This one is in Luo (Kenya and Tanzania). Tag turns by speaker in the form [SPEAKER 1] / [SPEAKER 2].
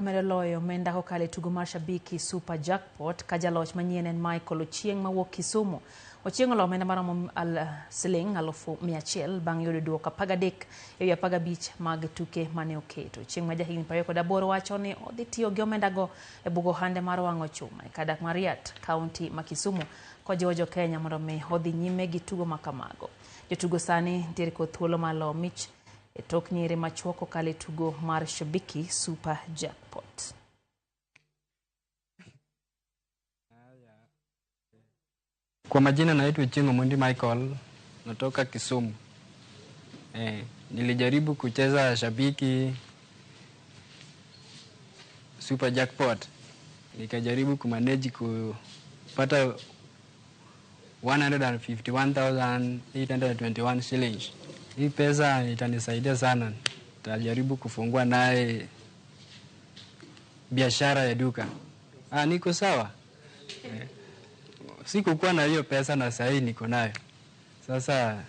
[SPEAKER 1] Medo loyo omenda kokalo e tugo mar Shabiki Super Jackpot ka jaloch manyien en Michael Ochieng mawuok Kisumu. Ochieng olo omenda maromo siling 100,000 bang' yudo duoko 13 ewi 15 mag tuke mane oketo. Ochieng ma jahigni 28 wacho ni odhi tiyo gi omendago e bugo ohande mar wang'o chuma e kar dak mar Riat, kaunti ma Kisumu, kojiwo jo Kenya mondo mi odhi nyime gi tugo ma kamago. Jotugo sani nitiere kod thuolo mar loyo mich e tok nyiri machuok kokalo e tugo mar Shabiki Super Jackpot.
[SPEAKER 2] Kwa majina naitwa Ochieng Omondi Michael, natoka Kisumu. Nilijaribu kucheza Shabiki Super Jackpot. Nikajaribu kumanage kupata 151,821 shillings. Hii pesa itanisaidia sana. Nitajaribu kufungua naye biashara ya duka. Niko sawa. Sikukuwa na hiyo pesa na sahii niko nayo. Sasa